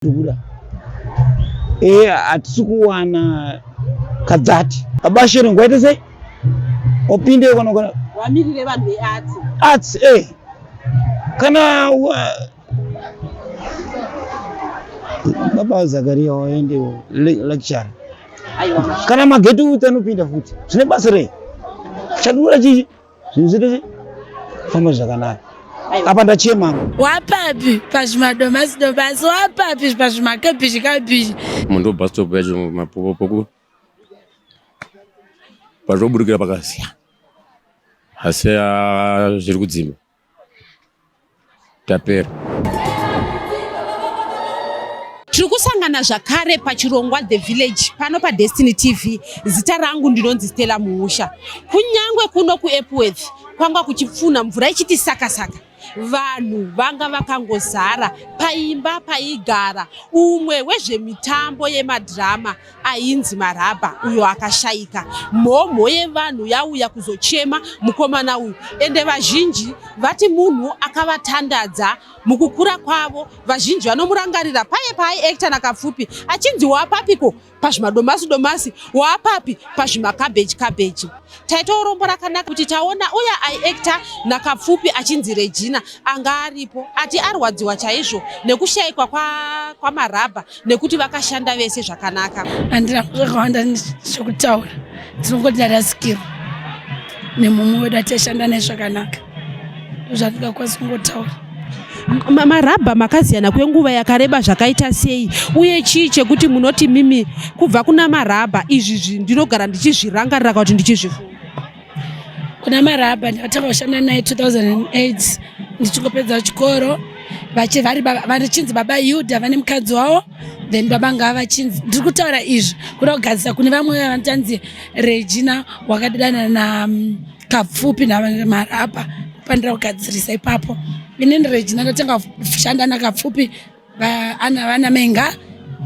Tikuda eh, hatisi kuwana kadzati baba Sharon kwaita sei opinde kana kana wamirire vanhu vearts arts eh kana baba Zakaria waende lecture kana mageti uti anopinda futi zvine basa rei chadura chichi zvinhu zvese famba zvakanaka apa ndachema wapapi pazvimadomasi domasi wapapi pazvimakabichi kabichi mundo bus stop yacho mapopoku pazvoburikira pakasiyana asi ah, zviri kudzima tapera tiri kusangana zvakare pachirongwa the village pano padestiny tv zita rangu ndinonzi stella muusha kunyange kuno kuepworth kwanga kuchipfunha mvura ichiti sakasaka vanhu vanga vakangozara paimba paigara umwe wezvemitambo yemadhirama ainzi Marabha uyo akashaika. Mhomho yevanhu yauya kuzochema mukomana uyu ende vazhinji vati munhu akavatandadza mukukura kwavo. Vazhinji vanomurangarira paye paaiekta naKapfupi achinzi waapapiko pazvimadomasi domasi, waapapi pazvimakabheji kabheji. Taitawo rombo rakanaka kuti taona uya aiekta naKapfupi achinzi Regina anga aripo ati arwadziwa chaizvo nekushaikwa kwaMarabha kwa nekuti vakashanda vese zvakanaka. Handina zvakawanda zvekutaura, ndinongoti ndarasikirwa nemumwe wedu ataishanda naye zvakanaka, ndozvandingakwanisa kungotaura. Marabha makaziyana kwenguva yakareba zvakaita sei uye chii chekuti munoti mimi kubva kuna marabha izvi ndinogara ndichizvirangarira kana kuti ndichizvifunga? Kuna Marabha ndakatanga kushanda naye 2008 ndichingopedza chikoro vachinzi baba Yuda vane mukadzi wavo then baba ngava vachinzi ndiri kutaura izvi kuda kugadzisa kune vamwe vanotanzi Regina wakadana na mm, Kapfupi naMarabha pandira kugadzirisa ipapo inini Regina ndatanga kushanda naKapfupi ana vana menga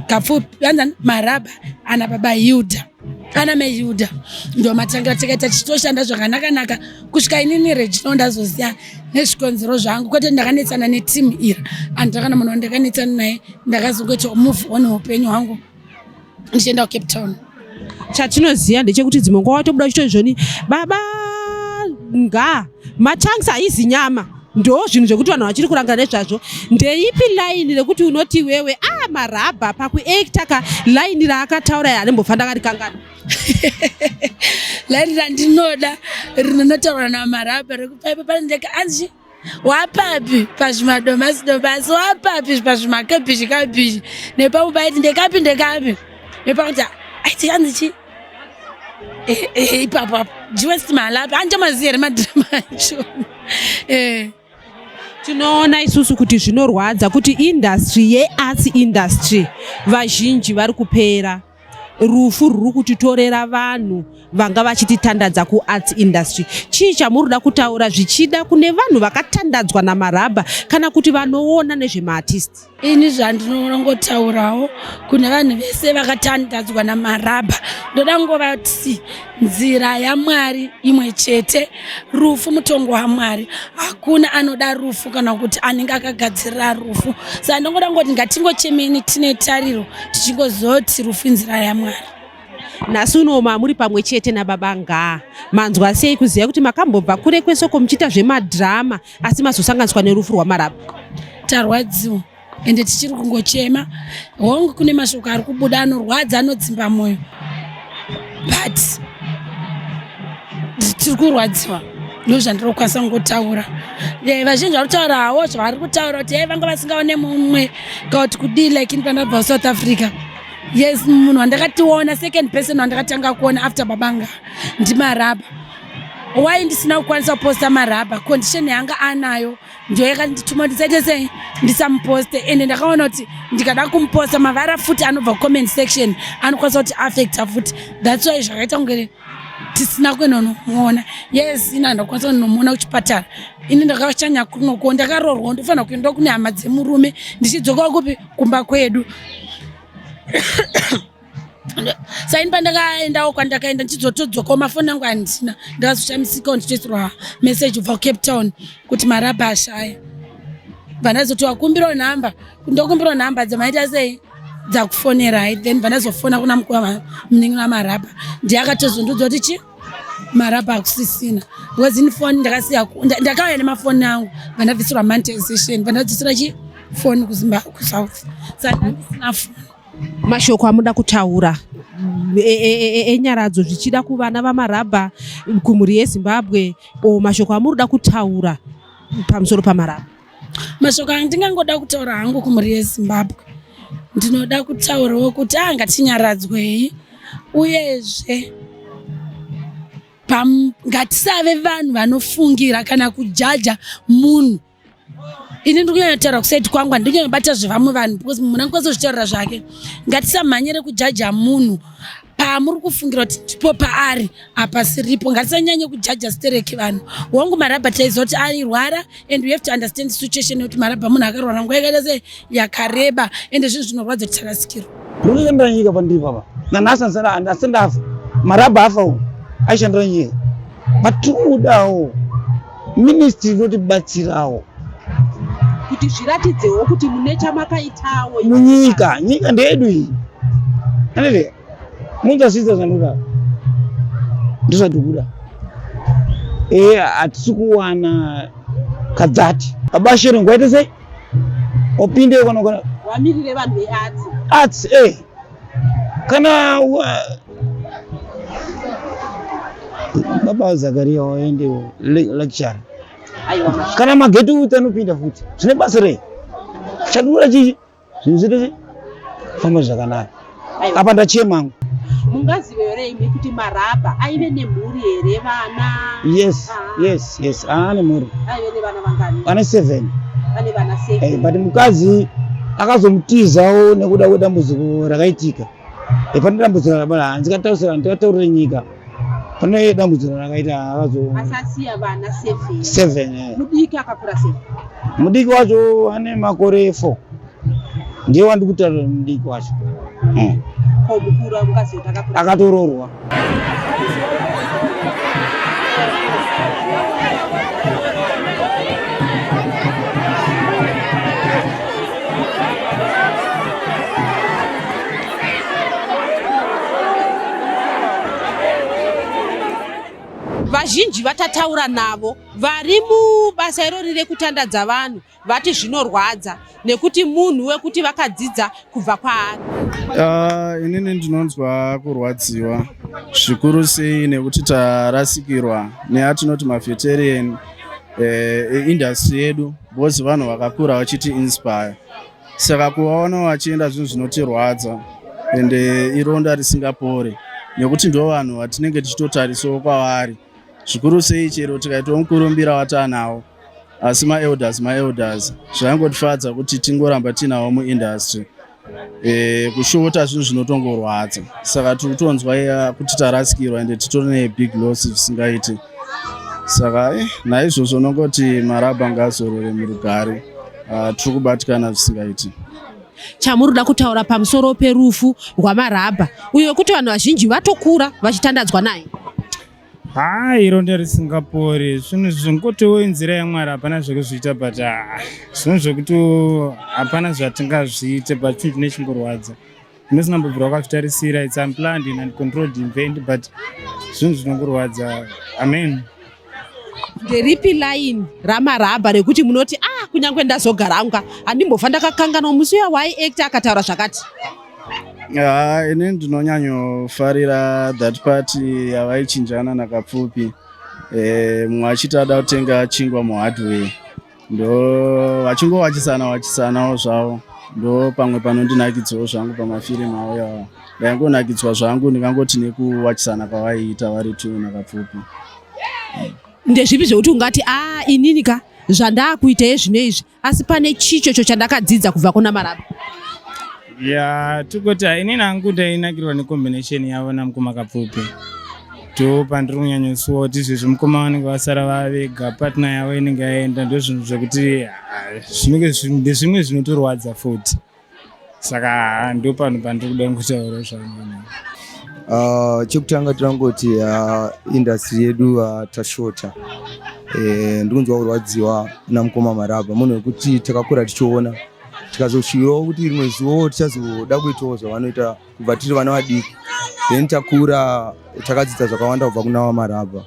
kapfupi anza maraba ana baba Hilda ana mai Hilda ndo matangira takaita tichitoshanda zvakanaka naka kusvika inini Regina ndazoziya nezvikonzero zvangu kwete ndakanetsana neteam iri andakana munhu wandakanetsana naye ndakazongoita move on upenyu hwangu ndichienda kucape town chatinoziva ndechekuti dzimwe nguva watobuda uchito zvoni baba nga matanks haizi nyama ndo zvinhu zvekuti vanhu vachiri kurangana nezvazvo ndeipi laini rekuti unoti iwewe a ah, marabha pakuekta ka laini raakataura yaanembobva ndakarikangana laini randinoda rinonotaura namarabha rekupaipa panendeka anzi wapapi pazvimadomasi domasi wapapi pazvimakabichi kabichi nepamwe paiti ndekapi ndekapi nepakuti aiti hanzi chi eh, eh, ipapo apo jiwest malapi andichamaziva here madhirama acho eh. Tinoona isusu kuti zvinorwadza kuti industry yearts industry vazhinji vari kupera rufu rwuri kutitorera vanhu vanga vachititandadza kuarts industry chii chamuri kuda kutaura zvichida kune vanhu vakatandadzwa namarabha kana kuti vanoona nezvemaartist ini zvandinongotaurawo kune vanhu vese vakatandadzwa namarabha ndoda ngovati nzira yamwari imwe chete rufu mutongo wamwari hakuna anoda rufu kana kuti anenge akagadzirira rufu saka ndongoda ngoti ngatingochemeni tine tariro tichingozoti rufu inzira yamwari nhasi uno mamuri pamwe chete nababa ngaa manzwa sei kuziva kuti makambobva kure kwesoko muchiita zvemadhirama asi mazosanganiswa nerufu rwamarabha tarwadziwa ende tichiri kungochema hongu kune mashoko ari kubuda anorwadza anodzimba mwoyo but tiri kurwadziwa ndozvandinokwanisa kungotaura eh, vazhinji vari kutaura hawo zvavari kutaura kuti e vanga vasingaone mumwe kana kuti kudii like ini pandabva kusouth africa yes munhu wandakationa second person wandakatanga kuona after babanga ndimarabha why ndisina kukwanisa kuposta marabha condition yanga anayo ndiyo yakandituma kuti ndisaite sei ndisamuposte ende ndakaona kuti ndikada kumuposta mavara futi anobva kucomment section anokwanisa kuti affecta futi thats why zvakaita kunge tisina kuenda unomuona yes ini handakwanisa kunomuona kuchipatara ini ndakashanya kunoko ndakaroorwa ndofanira kuenda kune hama dzemurume ndichidzoka kupi kumba kwedu saini pandakaendawo kwandakaenda ndichizotodzokawo mafoni angu handina ndakazoshamisikawo ndichitoisirwa message kubva kucape town kuti marabha ashaya Bva ndazoti wakumbirawo nhamba, ndokumbirawo nhamba dzamaita sei dzakufonerai. Then bva ndazofona kuna mukoma munin'ina waMarabha, ndiye akatozondiudza kuti chi Marabha akusisina, because ini foni ndakasiya, ndakauya nemafoni angu, bva ndabvisirwa monetization, bva ndadzosera chi foni kuZimbabwe, kuSouth, saka ndandisina foni. Mashoko amuda kutaura enyaradzo zvichida kuvana vaMarabha, kumhuri yeZimbabwe, o mashoko amuri kuda kutaura pamusoro paMarabha? Mashoko andingangoda kutaura hangu kumhuri yeZimbabwe, ndinoda kutaurawo kuti a ngatinyaradzwei, uyezve ngatisave vanhu vanofungira kana kujaja munhu. Ini ndiri kunyanya kutaura kuside kwangu, handiri kunyanya kubata zvevamwe vanhu, because munhu angakwanisa kuzvitaurira zvake. Ngatisamhanyire kujaja munhu pamuri kufungira kuti ndipo paari, apa siripo. Ngatisanyanye kujaja stereki vanhu. Wangu Marabha taiziva kuti airwara, and we have to understand the situation yekuti Marabha munhu akarwara nguva yakaita sei, yakareba, ende zvinhu zvinorwadza kuti tarasikirwa. Ndiri nyika pandiri papa nanhasi, handisati ndafa. Marabha afa uyu aishandira nyika, but tiri ministry inotibatsirawo kuti zviratidzewo kuti mune chamakaitawo munyika. Nyika ndeyedu iyi, anditi munzasvidza zvandoda, ndozvatikuda. Ee, hatisi kuwana kadzati abashiri ngwaite sei opinde kana kana Wamirire vanhu vearts. Arts, kana baba Zakaria waende lecture. Aiwa. Kana mageti uti anopinda futi, zvine basa rei? Chadura chichi zvinhu zviri famba zvakanaka. Aiwa. Apa ndachema hangu. Mungazive here imi kuti Marabha aive nemhuri here, vana? Yes. Ah. Yes, ane mhuri. Aive nevana vangani? Ane seven. Ane vana seven. But mukadzi akazomutizawo nekuda kwedambudziko rakaitika. Pane dambudziko rakabara, handikatausira, ndikataurire nyika, pane dambudziko rakaita, akazo Asasiya vana seven? Seven. Mudiki akakura sei? Mudiki wacho ane makore 4, ndiye wandiri kutaurira, mudiki wacho. Ko mukuru amungaziva kuti akakura sei? Akatoroorwa. Vazhinji vatataura navo vari mubasa irori rekutandadza vanhu vati zvinorwadza nekuti munhu wekuti vakadzidza kubva kwaari. Inini ndinonzwa kurwadziwa zvikuru sei nekuti tarasikirwa neatinoti maveteran eindustry yedu, because vanhu vakakura vachiti inspire, saka kuvaona vachienda zvinhu zvinotirwadza, ende ironda risingapore, nekuti ndo vanhu vatinenge tichitotarisawo kwavari zvikuru sei, chero tikaitawo mukurumbira wataanawo, asi maelders maelders zvaingotifadza kuti tingoramba tinawo muindustry. Kushota zvinhu zvinotongorwadza, saka tiri kutonzwa kuti tarasikirwa, ende titori nebig loss zvisingaiti. Saka naizvozvo nongoti Marabha ngaazorore murugare. Tiri kubatikana zvisingaiti. Chamuri kuda kutaura pamusoro perufu rwaMarabha uyo wekuti vanhu vazhinji vatokura vachitandadzwa naye? Ha, ironda risingapori. Zvinhu zvingotiwo inzira yaMwari, hapana zvekuzviita, but ah, zvinhu zvekuti hapana zvatingazviite, but chinhu chine chingorwadza unosingambobvira wakazvitarisira. It's unplanned and uncontrolled event, but zvinhu zvinongorwadza, amen. Nderipi line raMarabha rekuti munoti, ah, kunyange ndazogaranga handimbofa ndakakanganwa musi uya waaiacta akataura zvakati? Ha, ini ndinonyanyofarira that part yavaichinjana naKapfupi, mumwe achiti ada kutenga chingwa muhardware, ndo vachingowachisana wachisanawo zvavo. Ndo pamwe panondinakidzawo zvangu pamafirimu avo yawo. Ndaingonakidzwa zvangu ndingangoti nekuwachisana kwavaiita vari two naKapfupi. Ndezvipi zvekuti ungati, a, inini ka zvandaakuita yezvino izvi, asi pane chichocho chandakadzidza kubva kuna Marabha? Ya, tikoti inini hangu ndainakirwa necombination yavo namukoma Kapfupi. To pandiri kunyanyotsuwa kuti izvezvi mukoma vanenge vasara vavega, partner yavo inenge yaenda. Ndo zvinhu zvekuti ah, zvinenge ndezvimwe zvinotorwadza futi, saka ndo panhu pandiri kuda kutaura zvangu. Chekutanga tinangoti industry yedu tashota. Eh, ndikunzwa kurwadziwa namukoma Marabha, munhu wekuti takakura tichiona, tikazoshuvirawo kuti rimwe zuvawo tichazoda kuitawo zvavanoita kubva tiri vana vadiki. Then takura, takadzidza zvakawanda kubva kuna vaMarabha.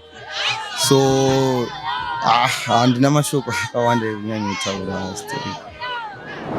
So ah, handina mashoko akawanda ekunyanyotaura story.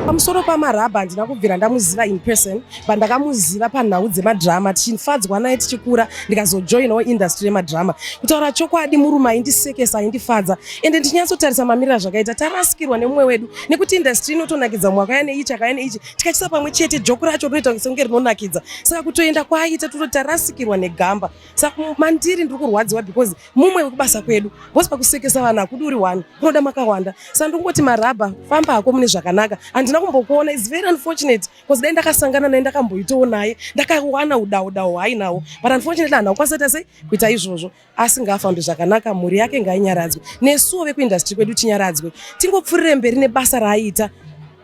Pamusoro paMarabha, handina kubvira ndamuziva in person, but ndakamuziva panhau dzemadhirama, tichifadzwa naye tichikura. Ndikazojoinawo industry yemadhirama. Kutaura chokwadi, murume aindisekesa, aindifadza, ende ndichinyatsotarisa mamiriro azvakaita, tarasikirwa nemumwe wedu, nekuti industry inotonakidza. Mumwe akauya neichi, akauya neichi, tikachisa pamwe chete, joku racho rinoita sekunge rinonakidza. Saka kutoenda kwaaita, tototi tarasikirwa negamba. Saka mandiri ndiri kurwadziwa because mumwe wekubasa kwedu, because pakusekesa vanhu hakudi uri one, kunoda makawanda. Saka ndikungoti Marabha, famba hako mune zvakanaka. Handina kumbokuona, is very unfortunate, because dai ndakasangana naye, ndakamboitawo naye, ndakawana udau hwaainawo, but unfortunately handina kukwanisa kuita sei kuita izvozvo. Asi ngaafambe zvakanaka, mhuri yake ngainyaradzwe, nesuwo vekuindustry kwedu tinyaradzwe, tingopfuurire mberi nebasa raaiita.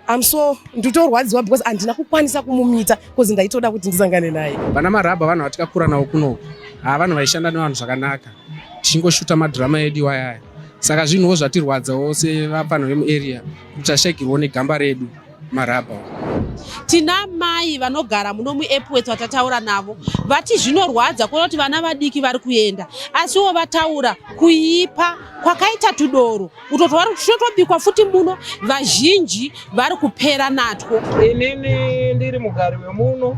I'm so nditorwadziwa because handina kukwanisa kumumita, because ndaitoda kuti ndisangane naye. Vana Marabha vanhu vatikakura navo kunoku. Haa, vanhu vaishanda nevanhu zvakanaka, tichingoshuta madhirama edu iwayaya. Saka zvinhuwo zvatirwadzawo sevafanhu vemuarea kuti tashayikirwawo negamba redu Marabha. Tina mai vanogara muno muEpworth vatataura navo, vati zvinorwadza kuona kuti vana vadiki vari kuenda, asiwo vataura kuipa kwakaita tudoro utwo twavari kuti tinotobikwa futi muno, vazhinji vari kupera natwo. Inini ndiri mugari wemuno.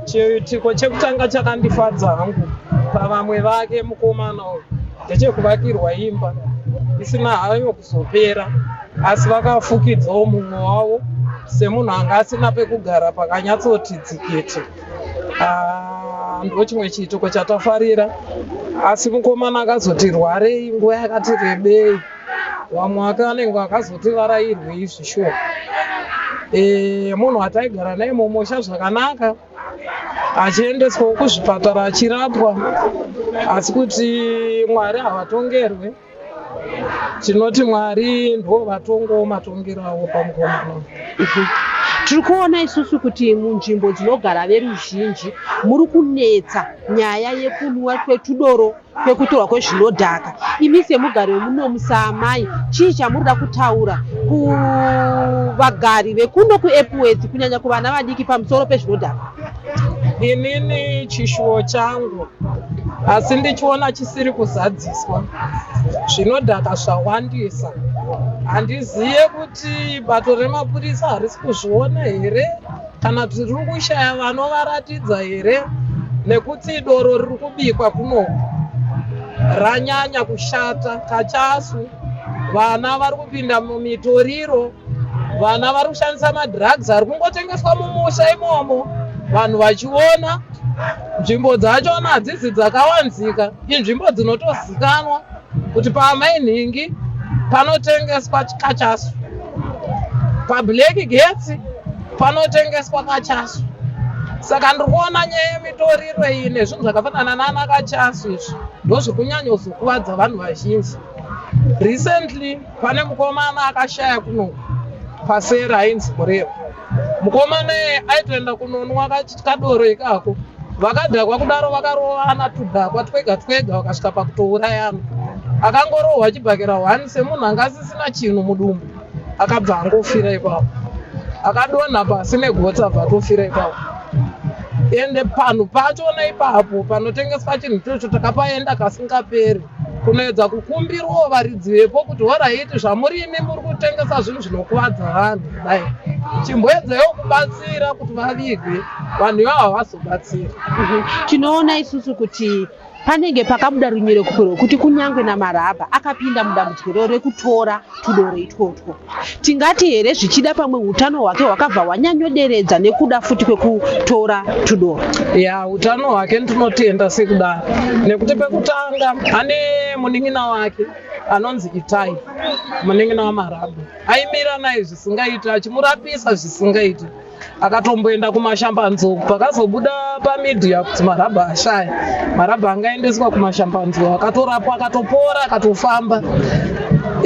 Chiitiko chekutanga chakandifadza hangu pavamwe vake mukomana uyu ndechekuvakirwa imba isina hayo kuzopera, asi vakafukidzawo mumwe wavo semunhu anga asina pekugara pakanyatsoti dzikiti. Ah, ndo chimwe chiitiko chatafarira. Asi mukomana akazoti rwarei nguva yakati rebei, vamwe vake vanenge vakazoti varairwe izvi shuwa. Munhu ataigara naye mumusha zvakanaka, achiendeswawo kuzvipatara achirapwa, asi kuti Mwari havatongerwe. Tinoti Mwari ndo vatongowo matongero avo pamukomana. Tiri kuona isusu kuti munzvimbo dzinogara veruzhinji muri kunetsa nyaya yekunwa kwetudoro, kwekutorwa kwezvinodhaka. Imi semugari wemunomu, saamai, chii chamuri kutaura kuvagari vekuno kuEpworth, kunyanya kuvana vadiki, pamusoro pezvinodhaka? Inini chishuwo changu, asi ndichiona chisiri kuzadziswa, zvinodhaka zvawandisa. Handiziye kuti bato remapurisa harisi kuzviona here, kana kuti riri kushaya vanovaratidza here, nekuti doro riri kubikwa kunoku ranyanya kushata, kachasu. Vana vari kupinda mumitoriro, vana vari kushandisa madrugs ari kungotengeswa mumusha imomo, vanhu vachiona. Nzvimbo dzachona hadzisi dzakawanzika, inzvimbo dzinotozikanwa kuti pamai nhingi panotengeswa kachasu, paBlack Gates panotengeswa kachasu. Saka ndiri kuona nyaya yemitoriro iyi nezvinhu zvakafanana nana kachasu izvi ndozvekunyanyozokuvadza vanhu vazhinji. Recently pane mukomana akashaya kunoku pasera ainzi Mureva. Mukomana iye aitoenda kunonwa kadoro ikako, vakadhakwa kudaro, vakarovana tudhakwa twega twega, vakasvika pakutourayana. Akangorohwa chibhakera 1 semunhu anga asisina chinhu mudumbu, akabva angofira ipapo, akadonha pasi negotsi, abva atofira ipapo. Ende panhu pachona ipapo panotengeswa chinhu ichocho takapaenda kasingaperi kunoedza kukumbirawo varidzi vepo kuti alright, zvamurimi muri kutengesa zvinhu zvinokuvadza vanhu kudai, chimboedzaiwo kubatsira kuti vavigwe vanhu ivavo. Havazobatsira. Tinoona isusu kuti panenge pakabuda runyerekupe rwekuti kunyange naMarabha akapinda mudambudziko rekutora tudoro itwotwo. Tingati here zvichida pamwe utano hwake hwakabva hwanyanyoderedza nekuda futi kwekutora tudoro? Ya, utano hwake ndinotenda sekudaro, nekuti pekutanga ane munin'ina wake anonzi Itai, munin'ina waMarabha, aimira naye zvisingaiti, achimurapisa zvisingaiti. Akatomboenda kumashambanzou. Pakazobuda pamedia kuti Marabha ashaya, Marabha angaendeswa kumashambanzou, akatorapwa, akatopora, akatofamba.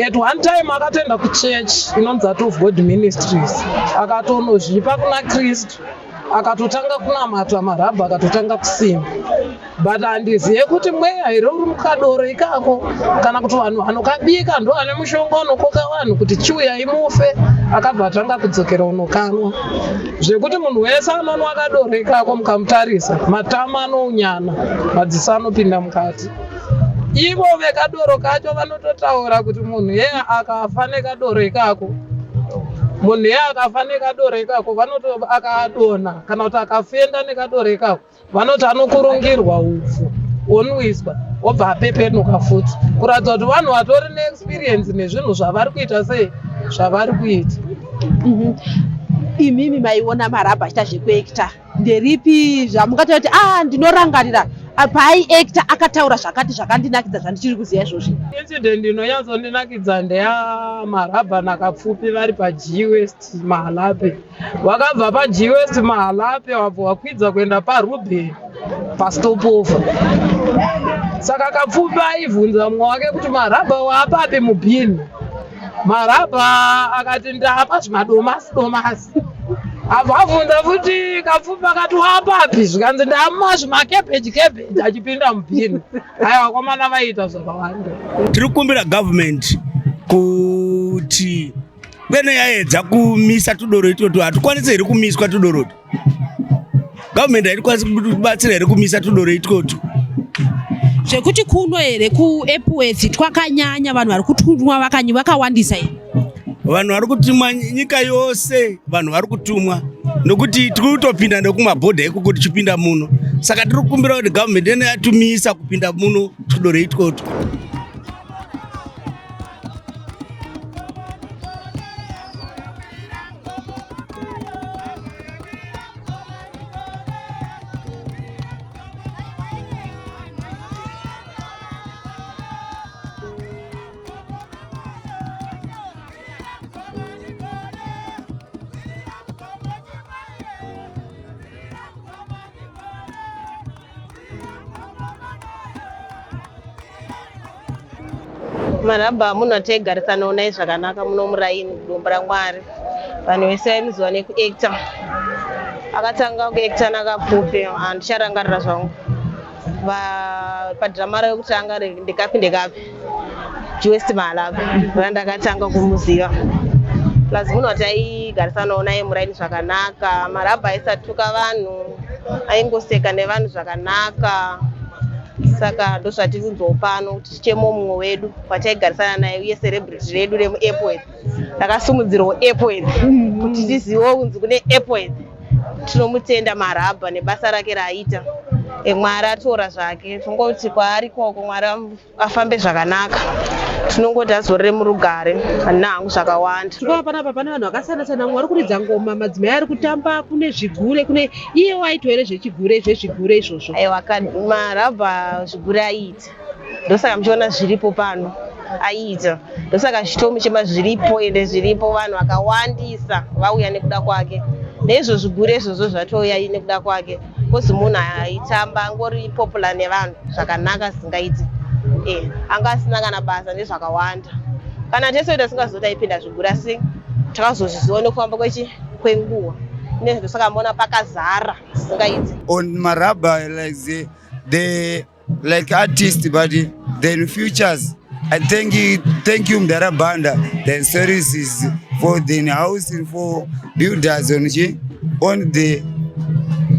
At one time akatoenda kuchurch inonzi Art of God Ministries, akatonozvipa kuna Kristu, akatotanga kunamata. Marabha akatotanga kusimba. But handizive kuti mweya here uri mukadoro ikako kana kuti vanhu vanokabika ndo ane mushonga unokoka vanhu kuti chiuyai mufe akabva atanga kudzokera unokanwa zvekuti munhu wese anonwa kadoro ikako mukamutarisa matama anounyana madziso anopinda mukati ivo vekadoro kacho vanototaura kuti munhu yeye akafa nekadoro ikako munhu yeye akafa nekadoro ikako vanoto akadonha kana kuti akafenda nekadoro ikako vanoti anokurungirwa upfu onwiswa obva apepenuka futi kuratidza kuti vanhu vatori neexperience nezvinhu zvavari kuita sei zvavari kuita mhm. Imimi maiona marabha achiita zvekuekta nderipi zvamungataura kuti ah ndinorangarira ah, paaiekta akataura zvakati zvakandinakidza zvandichiri kuziva izvozvi incident inonyatsondinakidza ndeyamarabha nakapfupi vari pag west Mahalape. Wakabva paG West Mahalape wabva wakwidza kuenda paRuben pastopover. Saka Kapfupi aibvunza mumwe wake kuti marabha waapapi mubhini. Marabha akati ndapa zvimadomasi domasi. Abva abvunza futi Kapfupi akati waapapi zvikanzi ndama zvimakebheji kebheji achipinda mubhini. Aiwa vakomana vaiita zvakawanda. Tiri kukumbira government kuti kwene yaedza kumisa tudoro itwotwo hatikwanisi here kumiswa tudoro utwo gavhumendi haitikwanisi kubatsira here kumisa tudoro itwotwo zvekuti kuno here kuepworth twakanyanya vanhu vari kutumwa vakawandisa here vanhu vari kutumwa nyika yose vanhu vari kutumwa nokuti tiri kutopinda nekumabhodha ikoko tichipinda muno saka tiri kukumbira kuti gavhumendi ene yatumisa kupinda muno tudoro itwotwo Marabha munhu ataigarisanawo naye zvakanaka muno muraini kudombo raMwari. Vanhu vese vaimuziva nekuactor. Akatanga kuactor nakapfupi handicharangarira zvangu. Padrama rekutanga ndekapi ndekapi West Malawi randakatanga kumuziva. Plus munhu wataigarisanawo naye muraini zvakanaka. Marabha aisatuka vanhu aingoseka nevanhu zvakanaka. Saka ndozvatiri pano kuti tichemo mumwe wedu wataigarisana naye uye celebrity redu remuEpworth. Rakasumudzirwawo Epworth kuti tizivewo kunzi kune Epworth. Tinomutenda Marabha nebasa rake raaita. E, Mwari atora zvake tongoti kwaari ikoko Mwari afambe zvakanaka. Tinongoti azorore murugare. Handina hangu zvakawanda. Tikuona panapa pane vanhu vakasiyana siyana, vamwe vari kuridza ngoma, madzimai ari kutamba, kune zvigure, kune iye waitwa here zvechigure zvezvigure izvozvo? Aiwa, Marabha zvigure aiita, ndosaka muchiona zviripo pano aiita, ndosaka zvichitomuchema zviripo, ende zviripo vanhu vakawandisa vauya nekuda kwake, neizvo zvigure izvozvo zvatouya nekuda kwake, kozi munhu aitamba angori popular nevanhu zvakanaka zvisingaiti, eh, anga asina kana basa nezvakawanda. Kana tese tasingazivi kuti aipinda zvigure asi takazozviziva nekufamba kwechi kwenguva ndosaka maona pakazara zvisingaiti. On Marabha like the, the like artist but then futures I thank you, thank you Mdara Banda the services for the housing for builders on the, on the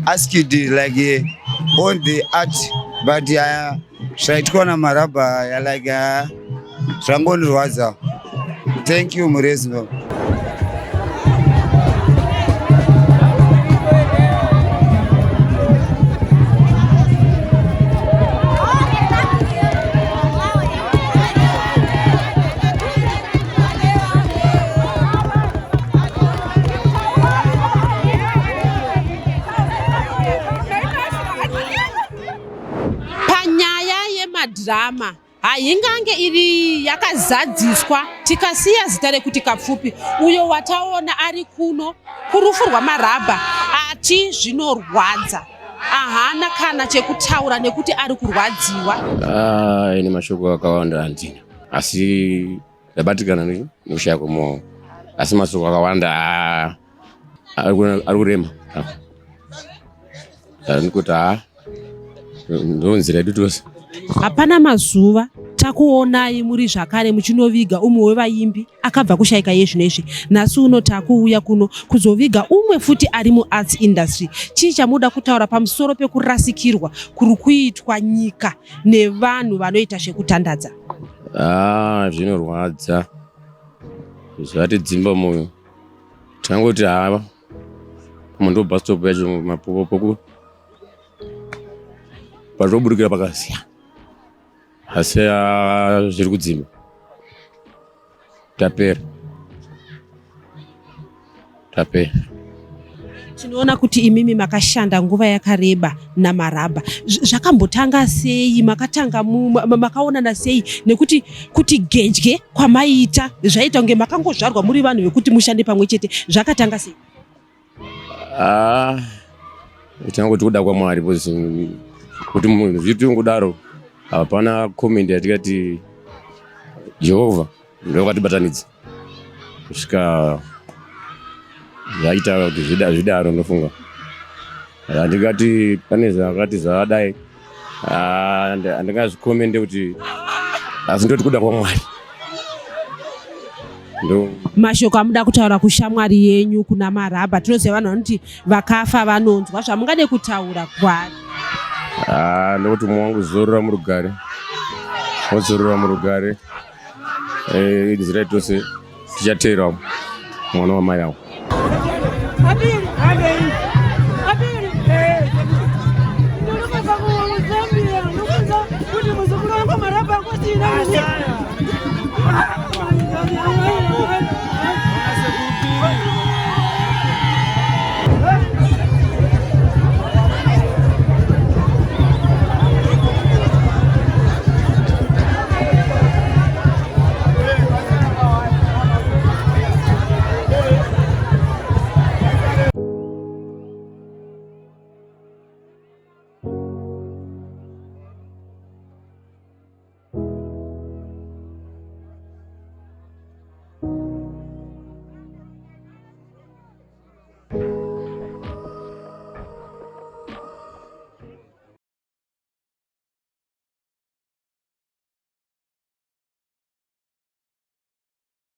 asked like uh, on the art but uh, zvaitwa naMarabha like uh, zvangondirwadza. Thank you murezi. Panyaya yemadhirama haingange iri yakazadziswa tikasiya zita rekuti Kapfupi uyo wataona ari kuno kurufu rwaMarabha ati zvinorwadza ahana kana chekutaura nekuti ari kurwadziwa. Ah, ine mashoko akawanda handina asi ndabatikana nekushaya kwemoyo asi mashoko akawanda ah, ari kurema ndikuti haa. Ndonzira yedu tose. Hapana mazuva takuonai muri zvakare muchinoviga umwe wevaimbi akabva kushaika yezvino izvi. Nhasi uno takuuya kuno kuzoviga umwe futi ari muarts industry. Chii chamunoda kutaura pamusoro pekurasikirwa kuri kuitwa nyika nevanhu vanoita zvekutandadza? Ah, zvinorwadza, zvatidzimba moyo. Tangoti hava ndo bus stop yacho mapopopoku patoburikira pakasiya, asi ah, zviri kudzimba, tapera tapera. Tinoona kuti imimi makashanda nguva yakareba naMarabha. Zvakambotanga sei? Makatanga makaonana sei? Nekuti kuti gedye kwamaiita zvaita kunge makangozvarwa muri vanhu vekuti mushande pamwe chete. Zvakatanga sei? Ah, tinangoti kuda kwaMwari, because kuti munhu zvitingodaro hapana comment yatikati Jehovha ndokatibatanidza kusvika zvaita kuti zvidaro. Ndofunga handingati pane zvakati zvadai, handingazvikomende kuti, asi ndoti kuda kwaMwari ndo. Mashoko amuda kutaura kushamwari yenyu, kuna Marabha. Tinoziva vanhu vanoti vakafa vanonzwa. Zvamungade kutaura kwaari? Ah, ndokuti mumwe wangu zorora murugare, wozorora murugare. Nzira tose tichateera mwana wamai avo.